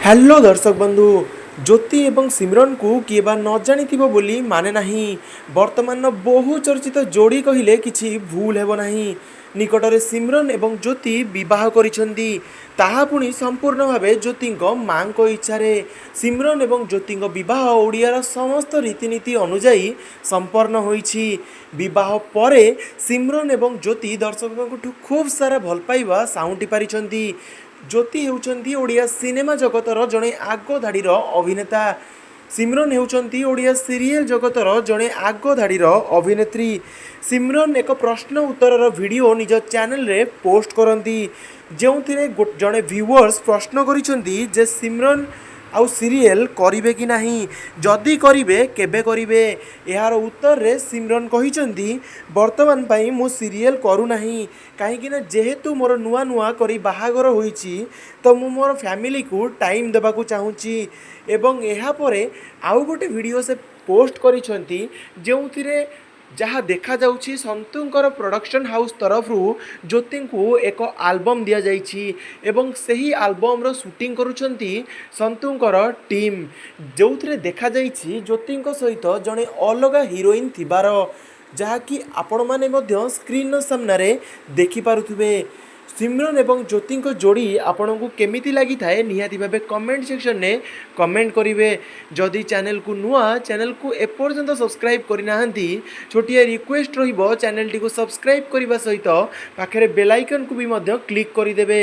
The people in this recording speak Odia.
ହ୍ୟାଲୋ ଦର୍ଶକ ବନ୍ଧୁ, ଜ୍ୟୋତି ଏବଂ ସିମରନକୁ କିଏ ବା ନ ଜାଣିଥିବ ବୋଲି ମାନେ ନାହିଁ। ବର୍ତ୍ତମାନର ବହୁ ଚର୍ଚ୍ଚିତ ଯୋଡ଼ି କହିଲେ କିଛି ଭୁଲ ହେବ ନାହିଁ। ନିକଟରେ ସିମରନ ଏବଂ ଜ୍ୟୋତି ବିବାହ କରିଛନ୍ତି, ତାହା ପୁଣି ସମ୍ପୂର୍ଣ୍ଣ ଭାବେ ଜ୍ୟୋତିଙ୍କ ମାଙ୍କ ଇଚ୍ଛାରେ। ସିମରନ ଏବଂ ଜ୍ୟୋତିଙ୍କ ବିବାହ ଓଡ଼ିଆର ସମସ୍ତ ରୀତିନୀତି ଅନୁଯାୟୀ ସମ୍ପନ୍ନ ହୋଇଛି। ବିବାହ ପରେ ସିମରନ ଏବଂ ଜ୍ୟୋତି ଦର୍ଶକଙ୍କଠୁ ଖୁବ୍ ସାରା ଭଲ ପାଇବା ସାଉଁଟି ପାରିଛନ୍ତି। ଜ୍ୟୋତି ହେଉଛନ୍ତି ଓଡ଼ିଆ ସିନେମା ଜଗତର ଜଣେ ଆଗଧାଡ଼ିର ଅଭିନେତା। ସିମରନ ହେଉଛନ୍ତି ଓଡ଼ିଆ ସିରିଏଲ ଜଗତର ଜଣେ ଆଗଧାଡ଼ିର ଅଭିନେତ୍ରୀ। ସିମରନ ଏକ ପ୍ରଶ୍ନ ଉତ୍ତରର ଭିଡ଼ିଓ ନିଜ ଚ୍ୟାନେଲରେ ପୋଷ୍ଟ କରନ୍ତି, ଯେଉଁଥିରେ ଜଣେ ଭିଉଅର୍ସ ପ୍ରଶ୍ନ କରିଛନ୍ତି ଯେ ସିମରନ ଆଉ ସିରିଏଲ କରିବେ କି ନାହିଁ, ଯଦି କରିବେ କେବେ କରିବେ? ଏହାର ଉତ୍ତରରେ ସିମରନ କହିଛନ୍ତି, ବର୍ତ୍ତମାନ ପାଇଁ ମୁଁ ସିରିଏଲ କରୁନାହିଁ, କାହିଁକିନା ଯେହେତୁ ମୋର ନୂଆ ନୂଆ କରି ବାହାଘର ହୋଇଛି, ତ ମୁଁ ମୋର ଫ୍ୟାମିଲିକୁ ଟାଇମ୍ ଦେବାକୁ ଚାହୁଁଛି। ଏବଂ ଏହାପରେ ଆଉ ଗୋଟେ ଭିଡ଼ିଓ ସେ ପୋଷ୍ଟ କରିଛନ୍ତି, ଯେଉଁଥିରେ ଯାହା ଦେଖାଯାଉଛି ସନ୍ତୁଙ୍କର ପ୍ରଡକ୍ସନ୍ ହାଉସ୍ ତରଫରୁ ଜ୍ୟୋତିଙ୍କୁ ଏକ ଆଲବମ୍ ଦିଆଯାଇଛି ଏବଂ ସେହି ଆଲବମ୍ର ସୁଟିଂ କରୁଛନ୍ତି ସନ୍ତୁଙ୍କର ଟିମ୍, ଯେଉଁଥିରେ ଦେଖାଯାଇଛି ଜ୍ୟୋତିଙ୍କ ସହିତ ଜଣେ ଅଲଗା ହିରୋଇନ୍ ଥିବାର, ଯାହାକି ଆପଣମାନେ ମଧ୍ୟ ସ୍କ୍ରିନ୍ର ସାମ୍ନାରେ ଦେଖିପାରୁଥିବେ। ସିମରନ ଏବଂ ଜ୍ୟୋତିଙ୍କ ଯୋଡ଼ି ଆପଣଙ୍କୁ କେମିତି ଲାଗିଥାଏ, ନିହାତି ଭାବେ କମେଣ୍ଟ ସେକ୍ସନରେ କମେଣ୍ଟ କରିବେ। ଯଦି ଚ୍ୟାନେଲକୁ ନୂଆ, ଚ୍ୟାନେଲକୁ ଏପର୍ଯ୍ୟନ୍ତ ସବସ୍କ୍ରାଇବ୍ କରିନାହାନ୍ତି, ଛୋଟିଆ ରିକ୍ୱେଷ୍ଟ ରହିବ, ଚ୍ୟାନେଲଟିକୁ ସବସ୍କ୍ରାଇବ୍ କରିବା ସହିତ ପାଖରେ ବେଲ୍ ଆଇକନ୍କୁ ବି ମଧ୍ୟ କ୍ଲିକ୍ କରିଦେବେ।